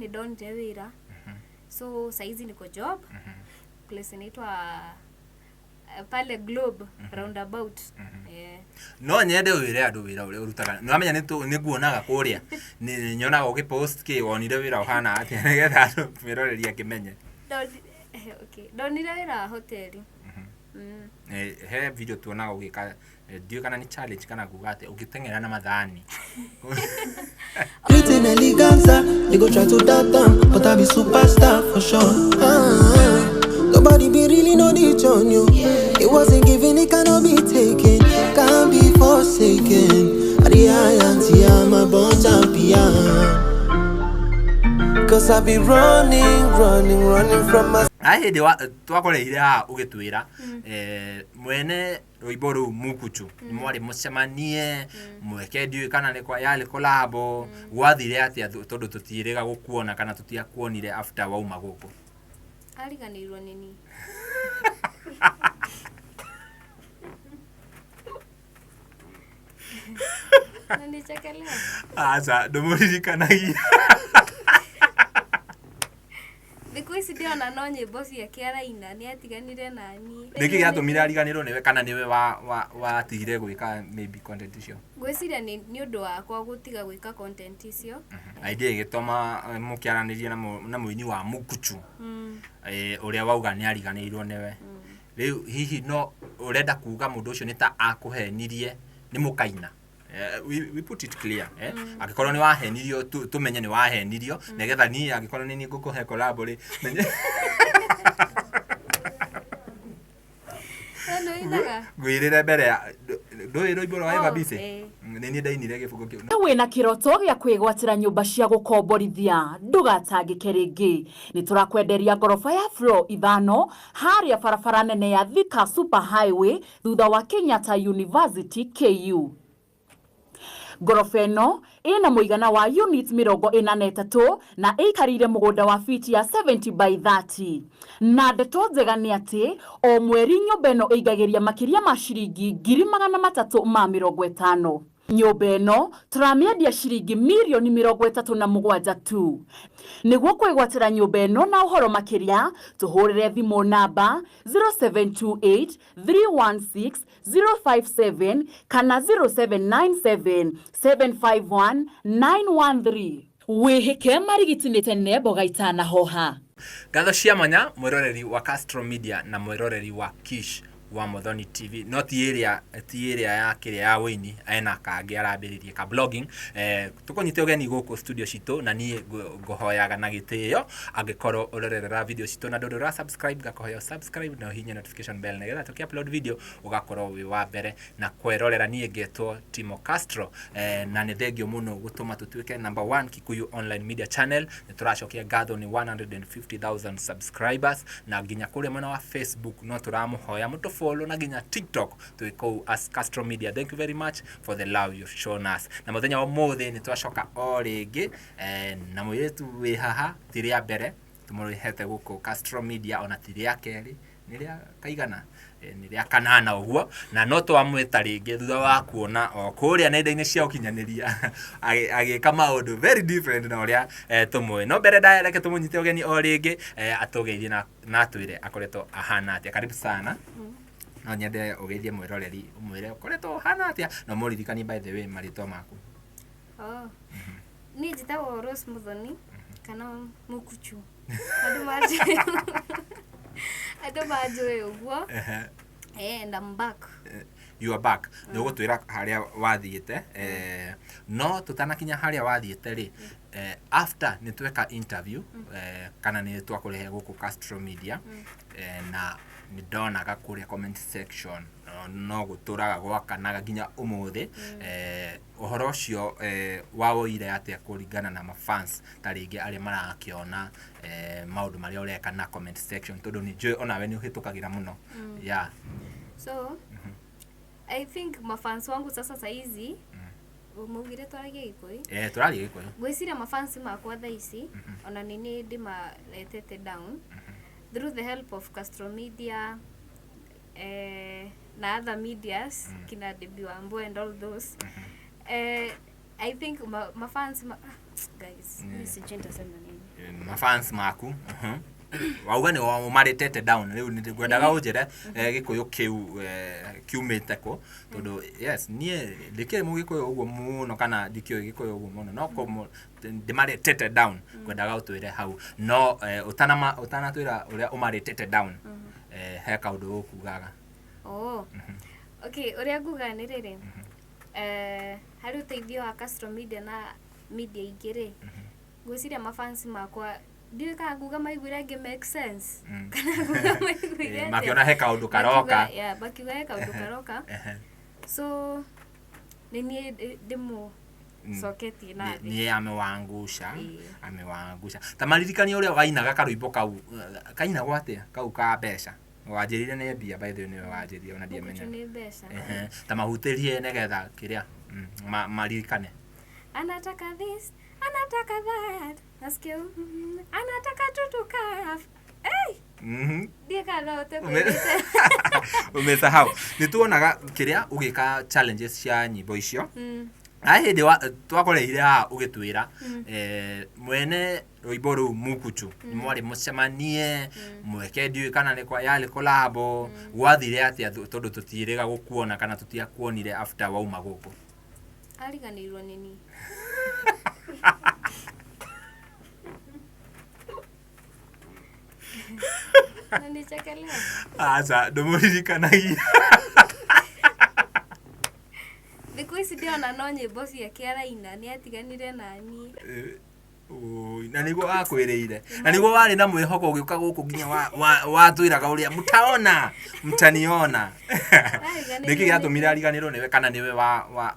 Nĩ ndonire wĩra, so saizi niko job place inaitwa pale Globe roundabout. Eh. No nyende wĩre andũ wĩra ũrĩa ũrutaga. Nĩwamenya nĩ nguonaga kũrĩa, nĩ nyonaga ũgĩpost kĩ wonire wĩra ũhana atĩa, nĩgetha andũ mwĩroreri akĩmenye. Okay, ndonire wĩra wa hoteli. He video tuonaga ũgĩka, ndiũĩ kana nĩ challenge kana kuga atĩa, ũgĩteng'era na mathani. Written eleganza, they go try to doubt them, but I be superstar for sure. Ah, nobody be really know the on you. It wasn't given, it cannot be taken, can't be forsaken. I am a born champion. 'Cause I be running, running, running from my Na hĩndĩ twakoreire haha ũgĩtwĩra mwene rwĩmbo rũu Mukuchu nĩ mwarĩ mũcemanie mweke, ndiũĩ kana nĩ yarĩ collabo, gwathire atĩa tondũ tũtiĩrĩga gũkuona kana tũtiakuonire after wauma gũkũ? Ariganĩirwo nĩ niĩ. Na nichekelea. Aca, ndũmũririkanagia. Thikũ ici ndĩrona no nyĩmbo ciake araina, nĩ atiganire na niĩ. Nĩkĩ gĩatũmire ariganĩrwo nĩwe, kana nĩwe watigire gwĩka maybe content icio? Ngwĩciria nĩ ũndũ wakwa gũtiga gwĩka content icio. Idea ĩgĩtũma mũkĩaranĩria na mũini wa Mukuchu, ũrĩa wauga nĩ ariganĩirwo nĩwe. Rĩu hihi no ũrenda kuga mũndũ ũcio nĩ ta akũhenirie nĩ mũkaina? We put it clear, eh? Angĩkorwo nĩ wahenirio, tũmenye nĩ wahenirio, nĩgetha niĩ angĩkorwo nĩ niĩ ngũkũhe collab rĩ, menye. We nĩ ũinaga? Ngwĩrĩre mbere ya ndũĩ rwĩmbo rwa Eva Oh, Bisi. eh. Nĩ niĩ ndainire gĩbungo kĩu. Wĩna kĩroto gĩa kwĩgwatĩra nyũmba cia gũkomborithia, ndũgatangĩke rĩngĩ. Nĩ tũrakwenderia ngoroba ya floor 5 harĩa barabara nene ya Thika Super Highway, thutha wa Kenyatta University KU. Ngoroba ĩno ĩna mũigana wa units 43 na ĩikarĩire mũgũnda wa fiti ya 70 by 30. Na ndeto njega nĩ atĩ o mweri nyũmba ĩno ĩingagĩria makĩria ma ciringi 350,000. Nyũmba ĩno tũramĩendia ciringi mirioni 37 tu. Nĩguo kwĩgwatĩra nyũmba ĩno na ũhoro makĩria, tũhũrĩre thimũ namba 0728 316 057 kana 0797 751 913. Wĩhĩke marigiti nĩ tene mboga itanahoha. Ngatho cia mwanya mwĩroreri wa Castro Media na mwĩroreri wa Kish wa Muthoni TV, no ti ĩrĩa ya kĩrĩa ya wĩini, ena kangĩ arambĩrĩrie ka blogging. Tũkũnyite ũgeni gũkũ studio citũ, na niĩ ngũhoyaga na gĩtĩo, angĩkorwo ũrerorera video citũ na ndũrĩ ũra subscribe, ngakũhoya subscribe na ũhihinye notification bell, nĩgetha tũkĩ upload video ũgakorwo wĩ wa mbere na kwerorera. Niĩ ngetwo Timo Castro, na nĩ thengio mũno gũtũma tũtuĩke number one Kikuyu online media channel. Nĩ tũracokia ngatho nĩ 150,000 subscribers, na nginya kũrĩa mwena wa Facebook no tũramũhoya mũtũ follow, na nginya TikTok twĩ kũu as Castro Media. Thank you very much for the love you've shown us. Na mũthenya wa ũmũthĩ nĩ twacoka o rĩngĩ, na mũirĩtu wĩ haha ti rĩa mbere tũmũrehete gũkũ Castro Media, ona ti rĩa kerĩ, nĩ rĩa kaigana, nĩ rĩa kanana ũguo, na no twamwĩta rĩngĩ thutha wa kuona o kũrĩa nenda-inĩ cia ũkinyanĩria agĩka maũndũ very different na ũrĩa tũmũĩ. No mbere ndaya, reke tũmũnyite ũgeni o rĩngĩ, atũgeithie na atwĩre akoretwo ahana atĩa. Karibu sana. No nyende ũgeithie mwĩroreri, ũmwĩre ũkoretwo ũhana atĩa, na ũmũririkanie, by the way, marĩtwa maku. Oh. Niĩ njĩtagwo Rose Muthoni kana Mukuchu. Andũ manjũĩ ũguo. And I'm back. You are back. Nĩ ũgũtwĩra harĩa wathiĩte, no tũtanakinya harĩa wathiĩte rĩ, after nĩ tweka interview, kana nĩ twakũrehe gũkũ Castro Media, na nĩ ndonaga kũrĩa comment section no gũtũraga gwakanaga nginya ũmũthĩ. Ũhoro ũcio wawoire atĩa kũringana na mafans, ta rĩngĩ arĩa marakĩona maũndũ marĩa ũreka na comment section, tondũ nĩ njũĩ onawe nĩ ũhĩtũkagĩra mũno, yeah? So, I think mafans wangu sasa saizi, maugire twaragie Gĩkũyũ. Eh, tũraria Gĩkũyũ. Ngwĩciria mafans makwa thaa ici ona nĩ niĩ ndĩmaretete down through the help of Castro Media, na other medias, kina Debbie Wambo and all those. I think mafans guys, mi sijui nitasema nini. Mafans maku. Wauga nĩ ũmarĩtete down rĩu nĩ ngwendaga ũnjĩre gĩkũyũ kĩu kiumĩte kũ, tondũ yes, niĩ ndikĩrĩ mũgĩkũyũ ũguo mũno kana ndikĩũĩ gĩkũyũ ũguo mũno, no ndĩmarĩtete down, ngwendaga ũtwĩre hau. No ũtanatwĩra ũrĩa ũmarĩtete down, he kaũndũ ũkugaga. Oh. Okay, ũrĩa nguga nĩ rĩrĩ, harĩ ũteithio wa Castro Media na media ingĩ rĩ, ngwĩciria mafans makwa, ndiũĩ kana nguga maiguire ngĩ make sense kana nguga maiguire atĩa. Makĩona he kaũndũ karoka. Yeah, makiuga he kaũndũ karoka. So nĩ niĩ ndĩmũcoketie na thĩ. Niĩ amewaangusha. Ĩĩ. Amewaangusha. Ta maririkania ũrĩa wainaga karwĩmbo kau, kainagwo atĩa kau ka mbeca wanjĩrire nĩ mbia? By the way, nĩwe wanjĩrire, ona Mũkuchu ndiamenya. nĩ mbeca. Ehe, ta mahutĩrie nĩgetha kĩrĩa maririkane. Anataka this, anataka that, nasikia anataka tutuka. Hey! Ndiĩ kana no hote kwĩrĩte. Umesahau. Nĩ tuonaga kĩrĩa ũgĩka challenges cia nyĩmbo icio. Na hĩndĩ twakoreire haha ũgĩtwĩra mwene rwĩmbo rũu Mukuchu nĩ mwarĩ mũcemanie mweke, ndiũĩ kana nĩ kwa yarĩ collabo, gwathire atĩa tondũ tũtiĩrĩga gũkuona kana tũtiakuonire after wauma gũkũ? Ariganĩirwo nĩ niĩ. Na nichekelea. Aca, ndũmũririkanagia. Thikũ ici ndĩrona no nyĩmbo ciake araina, nĩ atiganire na niĩ. Ũi, na nĩguo akwĩrĩire na nĩguo warĩ na mwĩhoko ũgĩũka gũkũ nginya watwĩraga ũrĩa mtaona mtaniona. Ariganĩirwo. Nĩkĩ gĩatũmire ariganĩrwo nĩwe, kana nĩwe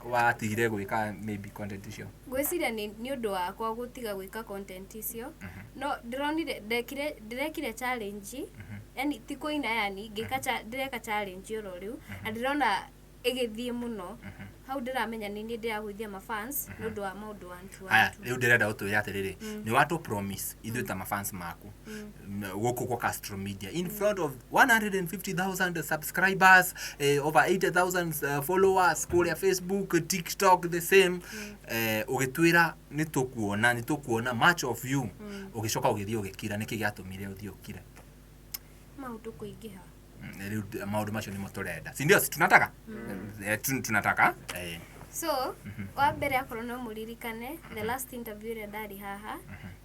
watigire gwĩka maybe content icio? Ngwĩciria nĩ ũndũ wakwa gũtiga gwĩka content icio, no ndĩronire ndekire, ndĩrekire challenge, yani ti kũina, yani ngĩka ndĩreka challenge oro rĩu na ndĩrona ĩgĩthiĩ mũno. Hau ndĩramenya nĩ niĩ ndĩragũithia mafans nĩ ũndũ wa maũndũ one two one Aya. two. Rĩu ndĩrenda ũtwĩre atĩrĩrĩ, nĩ watũ promise ithuĩ ta mafans maku gũkũ kwa Castro Media in front of 150,000 subscribers, over 80,000 followers kũrĩa Facebook, TikTok the same, ũgĩtwĩra nĩ tũkuona, nĩ tũkuona much of you, ũgĩcoka ũgĩthiĩ ũgĩkira. Nĩkĩ gĩatũmire ũthiĩ ũkire? Maũndũ kũingĩha. Rĩu maũndũ macio nĩmo tũrenda, si ndio? Si tunataka? Tunataka. So wa mbere, akorwo no mũririkane the last interview ĩrĩa ndarĩ haha,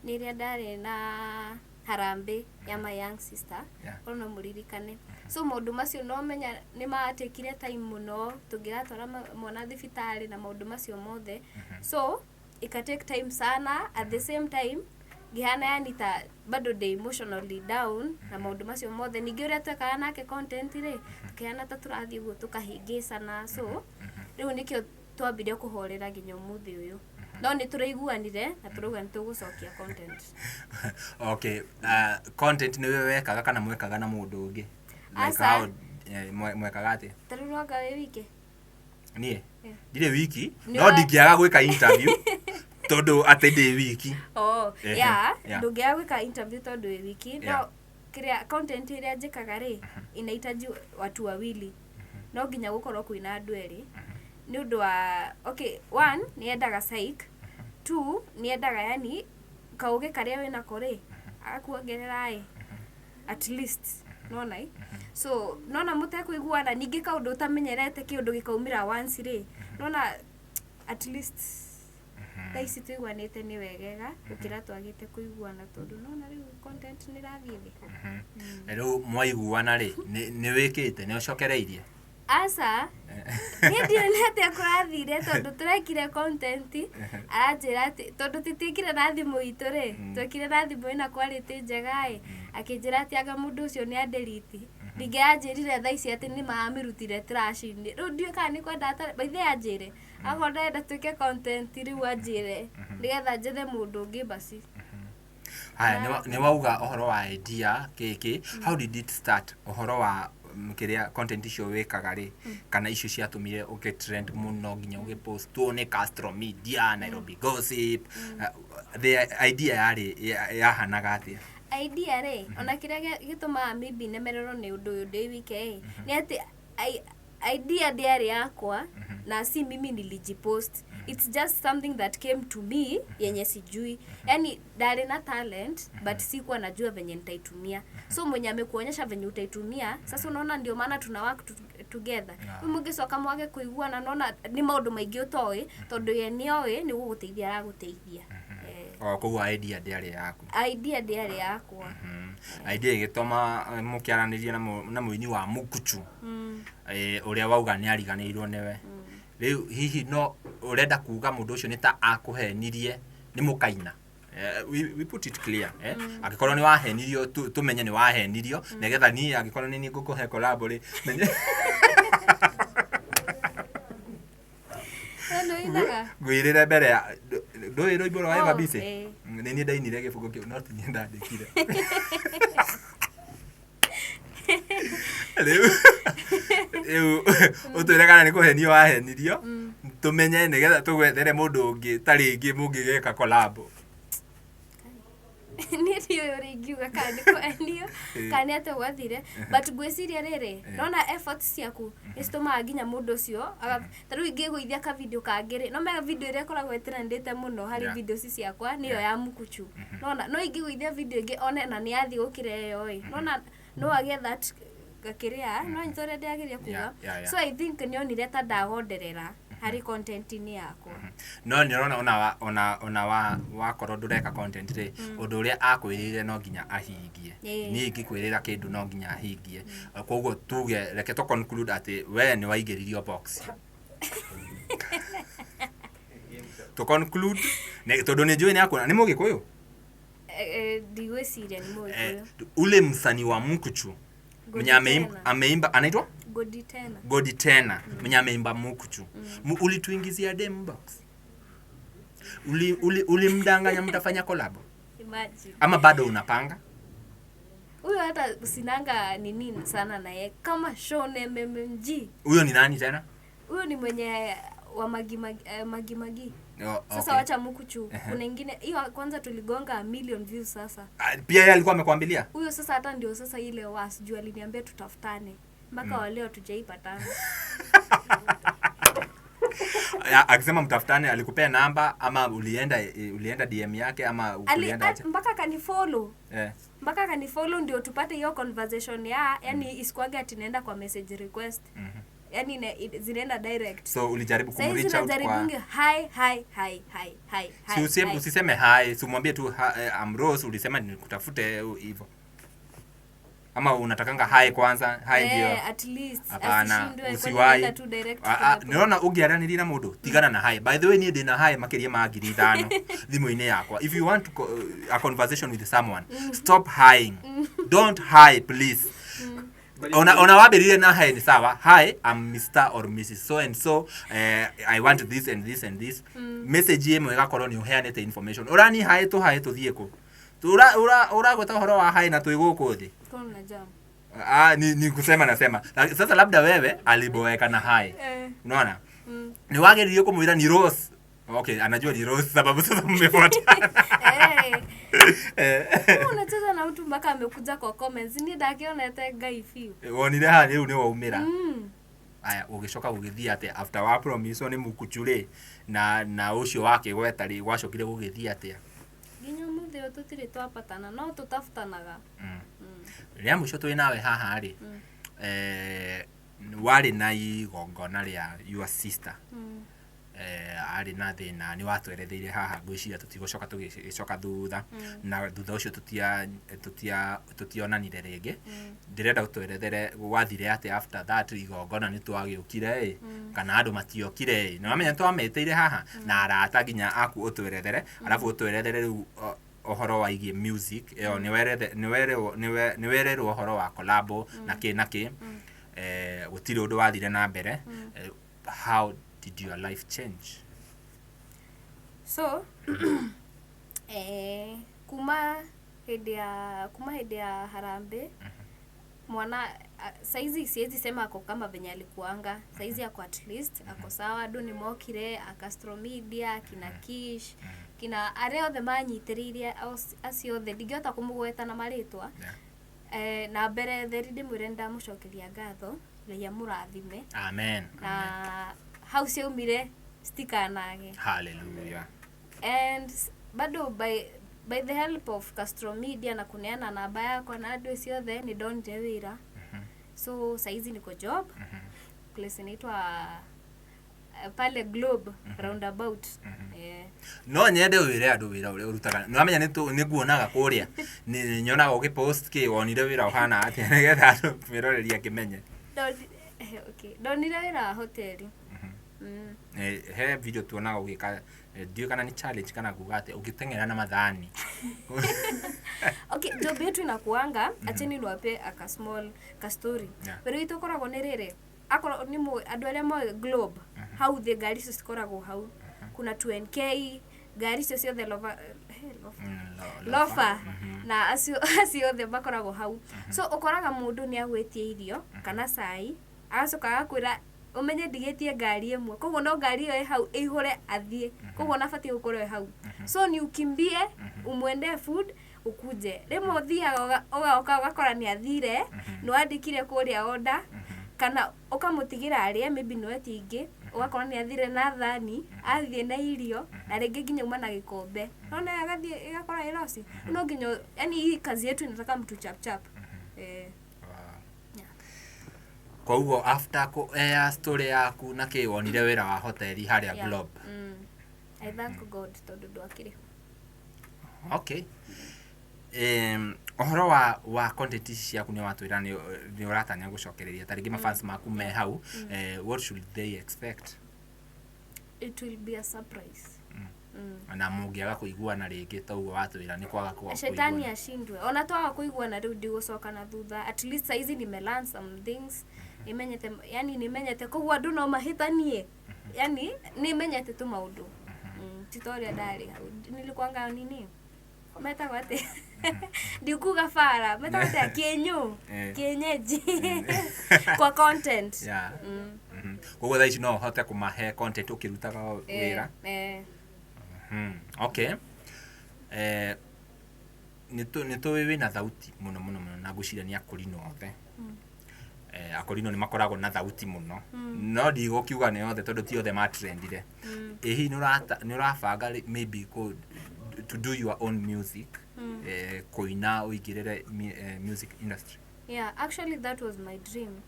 nĩ ĩrĩa ndarĩ na harambĩ ya my young sister. Korwo no mũririkane, so maũndũ macio no menya nĩ matekire time mũno tũngĩgatwara mwana thibitarĩ na maũndũ macio mothe, so ika take time sana. At the same time ngĩhana yani ta bado ndĩ emotionally down na maũndũ macio mothe. Ningĩ ũrĩa twekaga nake content rĩ, tũkĩhana ta tũrathiĩ ũguo tũkahĩngĩcana, so rĩu nĩkĩo twambire kũhorera nginya ũmũthĩ ũyũ, no nĩ tũraiguanire na tũrauga nĩ tũgũcokia content. Okay, content nĩwe wekaga kana mwekaga na mũndũ ũngĩ? Like Aca. how, mwekaga atĩa? Ta rĩu rwanga wĩ wike. Niĩ Yeah. ndirĩ wiki. Nĩ No ndingĩaga gwĩka interview tondũ atĩ ndĩ wiki. Oh, Ehe, yeah, yeah. ndũngĩaga gwĩka interview tondũ wĩ wiki, no kĩrĩa content ĩrĩa njĩkaga rĩ, inahitaji watu wawili, no nginya gũkorwo kwĩna andũ erĩ nĩ ũndũ wa, okay, one, nĩ endaga psych, two, nĩ endaga yani kaũgĩ karĩa wĩnako rĩ, agakuongerera ĩ at least nona ĩ. So nona mũtekũiguana, ningĩ kaũndũ ũtamenyerete, kĩũndũ gĩkaumĩra once rĩ, nona at least thaa ici tũiguanĩte nĩ wegega gũkĩra twagĩte kũiguana, tondũ nona rĩu content nĩ ĩrathiĩ thĩ. Na rĩu mwaiguana rĩ, nĩ wĩkĩte, nĩ ũcokereirie? Aca, niĩ ndiũĩ nĩ atĩa kũrathire, tondũ tũrekire content, aranjĩra atĩ tondũ tũtiĩkire na thimũ itũ rĩ, twekire na thimũ ĩna quality njega ĩ, akĩnjĩra atĩ anga mũndũ ũcio nĩ adelete. Ningĩ anjĩrire thaa ici atĩ nĩ maramĩrutire trash-inĩ. Rĩu ndiũĩ kana nĩ kwenda by the way anjĩre akorwo ndarenda twĩke content rĩu, anjĩre nĩgetha njethe mũndũ ũngĩ basi. Haya, nĩ wauga ũhoro wa idea kĩkĩ, how did it start, ũhoro wa kĩrĩa content icio wĩkaga rĩ, kana icio ciatũmire ũgĩ trend mũno nginya ũgĩpostwo nĩ Castro Media, Nairobi Gossip? The idea yarĩ yahanaga atĩa? Idea rĩ, ona kĩrĩa gĩtũmaga maybe nemererwo nĩ ũndũ ũyũ ndĩ wike ĩ, nĩ atĩ idea ndĩarĩ yakwa na si mimi nilijipost. It's just something that came to me yenye sijui. Yani ndari na talent, but sikuwa najua venye nitaitumia. So mwenye amekuonyesha venye utaitumia, sasa unaona ndio maana tuna work together. Yeah. Rĩu mũngĩcoka mwage kũiguana, nona nĩ maũndũ maingĩ ũtoĩ, tondũ ye nĩoĩ nĩ gũgũteithia aragũteithia. O koguo idea ndĩarĩ yaku? Idea ndĩarĩ yakwa. Idea ĩgĩtũma mũkĩaranĩria na mũini wa Mukuchu, ũrĩa wauga nĩ ariganĩirwo nĩwe. Rĩu hihi no ũrenda kuga mũndũ ũcio nĩ ta akũhenirie nĩ mũkaina? We put it clear, eh? Angĩkorwo nĩ wahenirio, tũmenye nĩ wahenirio, nĩgetha niĩ angĩkorwo nĩ niĩ ngũkũhe collab rĩ, menye. We nĩũinaga? Ngwĩrĩre mbere ya ndũĩ rwĩmbo rwa Eva Oh, Bise. eh. Nĩ niĩ ndainire gĩbungo kĩu, no ti niĩ ndandĩkire. Rĩu ũtwĩre kana nĩ kũhenio wahenirio, tũmenye nĩgetha tũgwethere mũndũ ũngĩ ta rĩngĩ mũngĩgeka collab. Niĩ ndiũĩ ũrĩa ingiuga kana nĩ kũhenio kana nĩ atĩa gwathire, but ngwĩciria rĩrĩ, nona efforts ciaku nĩ citũmaga nginya mũndũ ũcio ta rĩu ingĩgũithia ka video kangĩ rĩ, no mega video ĩrĩa ĩkoragwo ĩtrendĩte mũno harĩ video ici ciakwa nĩyo ya Mukuchu. Nona no ingĩgũithia video ĩngĩ one na nĩ yathiĩ gũkĩra ĩyo ĩ, nona no agĩe that gakĩrĩa no nyita ũrĩa ndĩrageria kuga. So I think nĩonire ta ndagonderera harĩ content-inĩ yakwa. No nĩ ũrona ona wakorwo ndũreka content rĩ, ũndũ ũrĩa akwĩrĩire no nginya ahingie. Niĩ ingĩkwĩrĩra kĩndũ no nginya ahingie. Koguo tuge, reke tũ conclude atĩ we nĩ waingĩririo box. Tũ conclude tondũ nĩ njũĩ nĩ akwĩra nĩ Mũgĩkũyũ. Ndigwĩciria nĩ Mũgĩkũyũ. Ule msanii wa Mukuchu mwenye Godi Tena. ameimba anaitwa Godi Tena. Godi Tena, mwenye ameimba Mukuchu. Ulituingizia dem box, ulimdanganya mtafanya collab? Imagine. Ama bado unapanga? Huyo hata sinanga nini sana naye kama Sean MMG. Huyo ni nani tena? Huyo ni mwenye wa magi magi, magi, magi. Oh, Sasa okay. wacha Mukuchu, kuna ingine hiyo kwanza tuligonga a million views sasa. Ah, pia yeye alikuwa amekwambilia? Huyo sasa hata ndio sasa ile was juu aliniambia tutafutane, mpaka wa leo tujaipatana. Akisema mtafutane, alikupea namba ama ulienda DM yake ama ulienda aje? Mpaka akanifollow. Mpaka akanifollow ndio tupate hiyo conversation ya, yani isikuage ati naenda kwa message request, yani zinaenda direct. So ulijaribu Saizi kumreach out kwa najaribungi hi hi hi hi hi Si hi, hi. usiseme hi, si umwambie tu I'm Rose, ulisema nikutafute hivyo. Ama unatakanga hi kwanza, hi ndio? Eh, at least Hapana, asishindwe, kwani usiwahi. naenda tu direct to Ah, the ah, point. nĩrona ũngĩaranĩria na mũndũ, tigana na hi. By the way, niĩ ndĩna hi makĩria ma 5,000 thimũ-inĩ yakwa. If you want to a conversation with someone, stop hiing. Don't hi, please. Ona wambĩrĩrie na hi nĩ sawa. "Hi, I'm Mr or Mrs so and so, I want this and this and this." Message ĩmwe ĩgakorwo nĩ ũheanĩte information. Ũrani hi tũ hi tũthiĩ kũ? Ũragweta ũhoro wa hi na twĩ gũkũ thĩ. Kuna jam. Ah, ni kusema nasema. Sasa labda wewe aliboeka na hi. Unaona? Ni wageririe kumwira ni Rose. Okay, anajua ni Rose sababu sasa mmefuatana. Kama unacheza na mtu mpaka amekuja kwa comments, ni ndakionete Ngai biũ. Wonire haha rĩu nĩ waumĩra. Aya, ũgĩcoka gũgĩthiĩ atĩa after wa promise nĩ Mukuchu rĩ, na ũcio wakĩgweta rĩ, gwacokire gũgĩthiĩ atĩa? Nginya ũmũthĩ ũyũ tũtirĩ twapatana, no tũtafutanaga. Rĩa mũico twĩ nawe haha rĩ, warĩ na igongona rĩa your sister. Arĩ na thĩna, nĩ watweretheire haha, ngwĩciria tũtigũcoka tũgĩcoka thutha, na thutha ũcio tũtionanire rĩngĩ. Ndĩrenda ũtwerethere gwathire atĩa after that igongona, nĩ twagĩũkire ĩ kana andũ matiokire ĩ? Nĩ wamenya nĩ twametĩire haha na arata nginya aku, ũtwerethere, arabu ũtwerethere rĩu ũhoro waigiĩ music ĩyo. Nĩ wererwo ũhoro wa collabo na kĩ na kĩ, gũtirĩ ũndũ wathire na mbere. How did your life change? So kuma hĩndĩ ya harambee mwana saizi siwezi sema ako kama venye alikuanga. Saizi ako, at least ako sawa. Andũ nĩ mokire a Castro Media, kina Kish, kina arĩa othe manyitĩrĩire, acio othe ndingĩhota kũmũgweta na marĩtwa. Na mbere theri ndĩmwĩre nĩndamũcokeria ngatho, Ngai amũrathime. Amen. Na hau ciaumire. Citikanage. Hallelujah. And bado by the help of Castro Media na kuneana namba yakwa na andũ acio othe, nĩ ndonire wĩra. So saizi niko job place inaitwa pale Globe roundabout. No nyende wĩre andũ wĩra ũrĩa ũrutaga. Nĩ wamenya nĩ nguonaga kũrĩa, nĩ nyonaga ũgĩpost kĩ. Wonire wĩra ũhana atĩa, nĩgetha andũ mwĩroreri akĩmenye? Okay, ndonire wĩra wa hoteli. He video tuonaga ũgĩka, ndiũĩ kana nĩ challenge kana kuga atĩa, ũgĩteng'era na mathani. Okay, job yetu inakuanga, acheni niwape aka small ka story. Wĩra witũ ũkoragwo nĩ rĩrĩ, akorwo nĩ andũ arĩa moĩ Globe hau thĩ, ngari icio cikoragwo hau, kuna 2NK, ngari icio ciothe, lova, lofa. Lofa. Lofa na acio othe makoragwo hau. So ũkoraga mũndũ nĩ agwĩtie irio kana cai, agacoka agakwĩra, "Ũmenye ndigĩtie ngari ĩmwe." Koguo no ngari ĩyo ĩ hau ĩihũre athiĩ, koguo nabatiĩ gũkorwo ĩ hau. So ni ukimbie umwendee food, ukuje. Rĩmwe ũthiaga ũgoka ũgakora nĩ athire, nĩ wandĩkire kũrĩa order, kana ũkamũtigĩra arĩe, maybe nĩ wetia ingĩ, ũgakora nĩ athire na thani, athiĩ na irio, na rĩngĩ nginya uma na gĩkombe, nona agathiĩ, ĩgakorwo ĩ losi. No nginya, yani hii kazi yetu inataka mtu chap chap. Wow. Koguo after ku air story yaku na kĩ, wonire wĩra wa hoteli harĩa Globe. I thank God tondũ ndwakĩrĩ ho. Okay, ũhoro wa content ici ciaku, nĩ watwĩra nĩ ũratanya gũcokereria, ta rĩngĩ mafans maku me hau, what should they expect? It will be a surprise. Na mũngĩaga kũiguana rĩngĩ, ta ũguo watwĩra nĩ kwaga Shetani kũiguana. Ashindwe. Ona twaga kũiguana rĩu, ndigũcoka na thutha. At least saizi nimelearn some things, nimenyete, yani nimenyete, koguo andũ no mahĩtanie, yani nimenyete tu maũndũ. Ti ta ũrĩa ndarĩ hau, nilikuanga nini, metagwo atĩ, ndikuga bara, metagwo atĩa, kĩnyũ, kienyeji kwa content. Koguo thaa ici no ũhote kũmahe content ũkĩrutaga wĩra? Eh. Okay, nĩ tũĩ wĩna thauti mũno mũno mũno, na ngwĩciria nĩ akũrinũ othe. Akũrinũ nĩ makoragwo na thauti mũno, no ndigũkiuga nĩ othe tondũ ti othe matrendire. Ĩ hihi nĩ ũrabanga maybe to do your own music, kũina, ũingĩrĩre music industry? Yeah, actually that was my dream.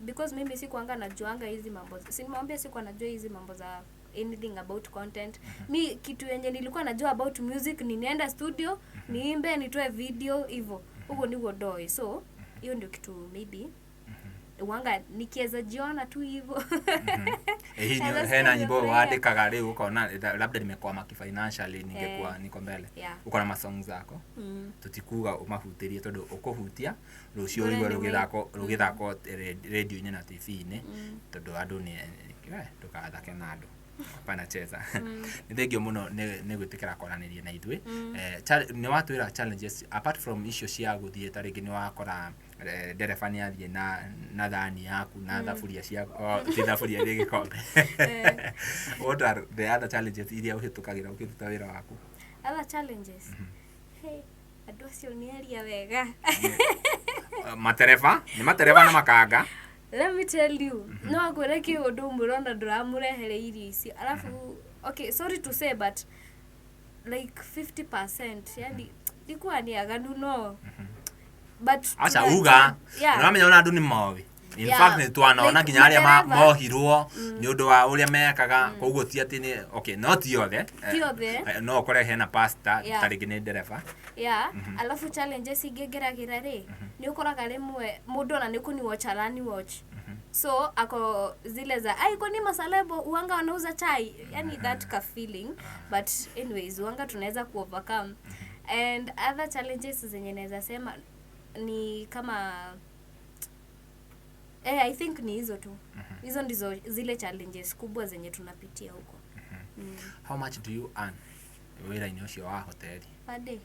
Because mimi sikuanga najuanga hizi mambo, si nimewambia sikuwa najua hizi mambo za anything about content. Mi kitu yenye nilikuwa najua about music ni nienda studio, niimbe, nitoe video hivyo. Huko niguo ndoi. So hiyo ndio kitu maybe wanga nikiweza jiona tu hivyo. Ĩ hihi Naweza hena sikia nyimbo nimefurahia. wandĩkaga rĩu ũkona labda nimekwama kifinancially, ningekuwa niko mbele? Uko na masong zako? Tutikuga ũmahutĩrie tondũ ũkũhutia rũciũ Mbere rũigua nĩ rũgĩthakwo radio-inĩ na TV-inĩ, tondũ andũ nĩ we, ndũgathake na andũ, hapana cheza. Nĩ thengio mũno nĩ gwĩtĩkĩra kwaranĩria na ithuĩ. Nĩ watwĩra challenges apart from icio cia gũthiĩ, ta rĩngĩ nĩ wakora ndereba nĩ athiĩ na thani yaku na thaburia ciaku, oh, ti thaburia, nĩ gĩkombe. What are the other challenges iria ũhĩtũkagĩra ũkĩruta wĩra waku? Other challenges, hey, andũ acio nĩ aria wega. Matereba nĩ matereba na makanga. Let me tell you, no akwĩre kĩũndũ ũmwe ũrona ndũramũrehere irio icio, alafu, okay, sorry to say, but like 50%, yani ndikuwa nĩ aganu, no but Aca uga. Nĩwamenya ona andũ nĩ moĩ. In fact, nĩ twanona like nginya arĩa matereba- mohirwo nĩ ũndũ wa ũrĩa mekaga. Koguo ti atĩ nĩ, okay, no ti othe. Ti othe. No ũkore hena pastor, ta rĩngĩ nĩ ndereba. Yeah, alafu challenges ingĩ ngeragĩra rĩ, nĩ ũkoraga rĩmwe mũndũ ona nĩ kũni watch arani watch, so ako zile za, "Ai, kwani masalebo uanga wanauza chai?" Yani that ka feeling. But anyways, uanga tunaweza ku overcome. And other challenges zenye naweza sema ni kama, I think ni hizo tu. Hizo ndizo zile challenges kubwa zenye tunapitia huko. How much do you earn wĩra-inĩ ũcio wa hoteli? Per day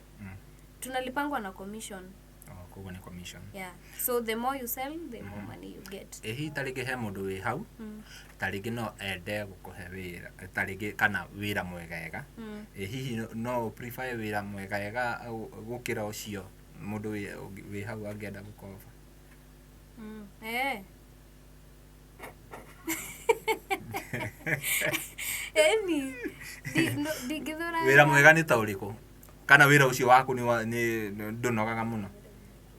tunalipangwa na commission. Oh, koguo nĩ commission. Yeah, so the more you sell, the more money you get. Ĩ hihi ta rĩngĩ he mũndũ wĩ hau, ta rĩngĩ no ende gũkũhe wĩra, ta rĩngĩ kana wĩra mwegega, ĩ hihi no prefer wĩra mwegega gũkĩra ũcio mũndũ wĩ hau angĩenda gũkoba? Eh. Ĩni, ndingĩthũra. Wĩra mwega nĩ ta ũrĩkũ? Kana wĩra ũcio waku nĩ ndũnogaga mũno?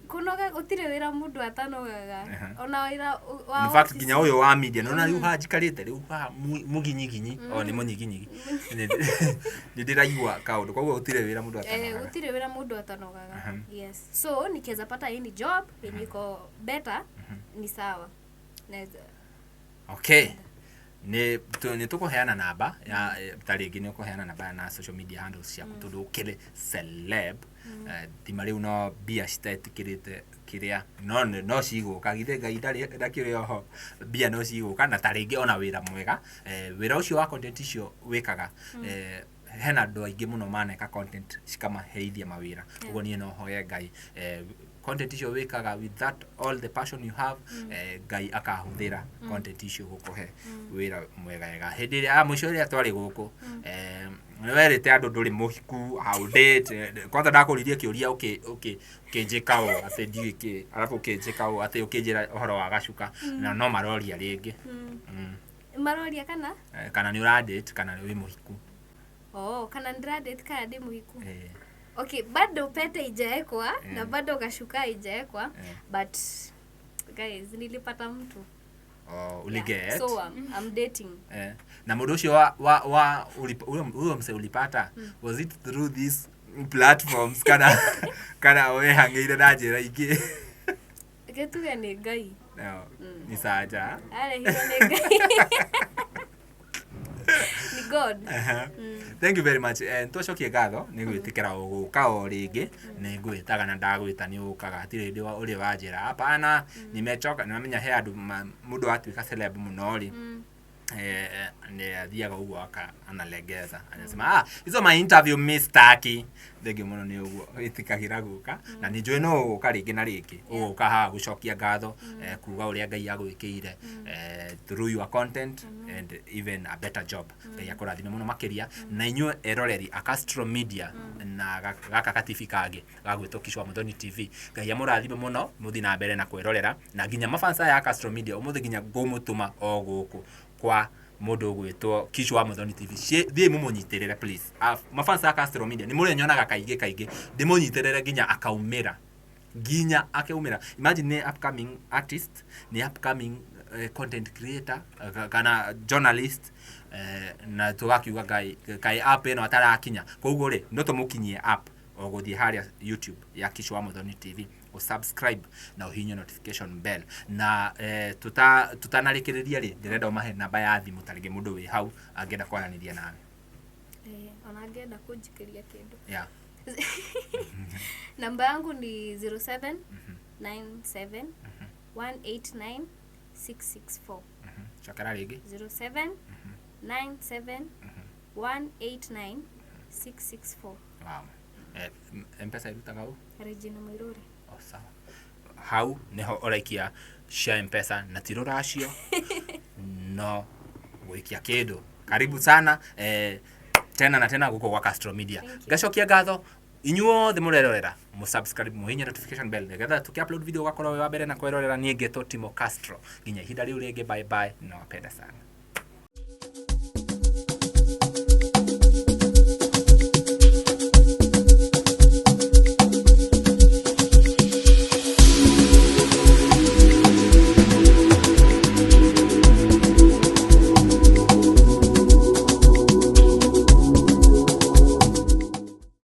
Kũnoga gũtirĩ wĩra mũndũ atanogaga. Ona wĩra wa In fact ofici. Nginya ũyũ wa media nona rĩu haha njikarĩte rĩu haha mũginyiginyi o nĩ mũnyiginyigi nĩ ndĩraigua kaũndũ, koguo gũtirĩ wĩra mũndũ atanogaga. Gũtirĩ wĩra mũndũ atanogaga. Yes, so nikiweza pata any job yenye iko better, ni sawa. Naweza. Okay, nĩ tũkũheana namba ya ta rĩngĩ nĩ ũkũheana namba na social media handles ciaku tondũ ũkĩrĩ celeb. Thima rĩu no mbia citetĩkĩrĩte kĩrĩa no cigũka, githĩ Ngai ndarĩ ndakĩrĩ oho, mbia no cigũka na ta rĩngĩ ona wĩra mwega, wĩra ũcio wa content icio wĩkaga, hena andũ aingĩ mũno maneka content cikamaheithia mawĩra. Ũguo niĩ no hoye Ngai, content icio wĩkaga with that all the passion you have, Ngai akahũthĩra content icio gũkũhe wĩra mwegega. Hĩndĩ ĩrĩa ya mũico ĩrĩa twarĩ gũkũ, nĩ werĩte andũ ndũrĩ mũhiku, how date. Kwanza ndakũririe kĩũria ũkĩnjĩka ũũ atĩ ndiũĩ kĩ, arabu ũkĩnjĩka ũũ atĩ ũkĩnjĩra ũhoro wa gacuka na no maroria rĩngĩ. Maroria kana? Kana nĩ ũra date kana wĩ mũhiku. Oh, kana ndĩra date kana ndĩ mũhiku? Eh. Okay, bado pete ijaekwa na bado gashuka ijaekwa, but guys, nilipata mtu. Oh, uliget? Yeah. So I'm dating. Na mũndũ ũcio wa huyo mse ulipata, was it through these platforms kana wehang'ĩire na njĩra ingĩ? Gĩtuge nĩ Ngai. No, ni sanja. Arehirwo nĩ Ngai, ni God. Thank you very much. Twacokie ngatho nĩ gwĩtĩkĩra gũka o rĩngĩ. Nĩ ngwĩtaga na ndagwĩta nĩ ũkaga, hatirĩ hĩndĩ ũrĩ wanjĩra hapana, nimechoka. Nĩwamenya he andũ mũndũ atuĩka celeb mũno rĩ, nĩ athiaga ũguo aka analegeza, anasema, "Ah, hizo ma interview mi staki." Thank you mũno nĩ ũguo wĩtĩkagĩra gũka na nĩ njũĩ no ũgũka rĩngĩ na rĩngĩ, ũgũka haha gũcokia ngatho, kuga ũrĩa Ngai agwĩkĩire through your content and even a better job. Ngai akũrathime mũno makĩria na inyuĩ eroreri a Castro Media na gaka gatibi kangĩ gagwĩtwo Kishwa Muthoni TV. Ngai amũrathime mũno, mũthiĩ na mbere na kwĩrorera na nginya mafansa ya Castro Media ũmũthĩ nginya ngũmũtũma o gũkũ kwa mũndũ ũgwĩtwo Kishwa Muthoni TV. Thiĩi mũmũnyitĩrĩre please. Mafansa ya Castro Media nĩ mũrĩ nyonaga kaingĩ kaingĩ ndĩmũnyitĩrĩre nginya akaumĩra, nginya akaumĩra. Imagine, nĩ upcoming artist, nĩ upcoming content creator, kana journalist, na tũgakiuga ngai kaĩ app ĩno atarakinya. Koguo rĩ, no tũmũkinyie app o gũthiĩ harĩa YouTube ya Kishwa Muthoni TV, ũsubscribe na ũhihinye notification bell. Na tutanarĩkĩrĩria rĩ, ndĩrenda ũmahe namba ya thimũ ta rĩngĩ mũndũ wĩ hau angĩenda kwaranĩria nawe. Ona angĩenda kũnjikĩria kĩndũ. Yeah. Namba yangu ni 0797 189 664. Cokera rĩngĩ. 0797 189 664. Wow. M-Pesa ĩrutaga ũ? Regina Muiruri. Oh, sawa, hau niho ũraikia cia M-Pesa na ti rũracio no gũikia kĩndũ. Karibu sana, tena na tena gũkũ gwa Castro Media. Thank you. Ngacokia ngatho inyuothe mũrerorera, mũsubscribe, mũhihinye notification bell nĩgetha tũkĩ upload video ũgakorwo wĩ wa mbere na kwĩrorera. Niĩ ngetwo Timo Castro. Nginya ihinda rĩu rĩngĩ, bye bye, nawapenda sana.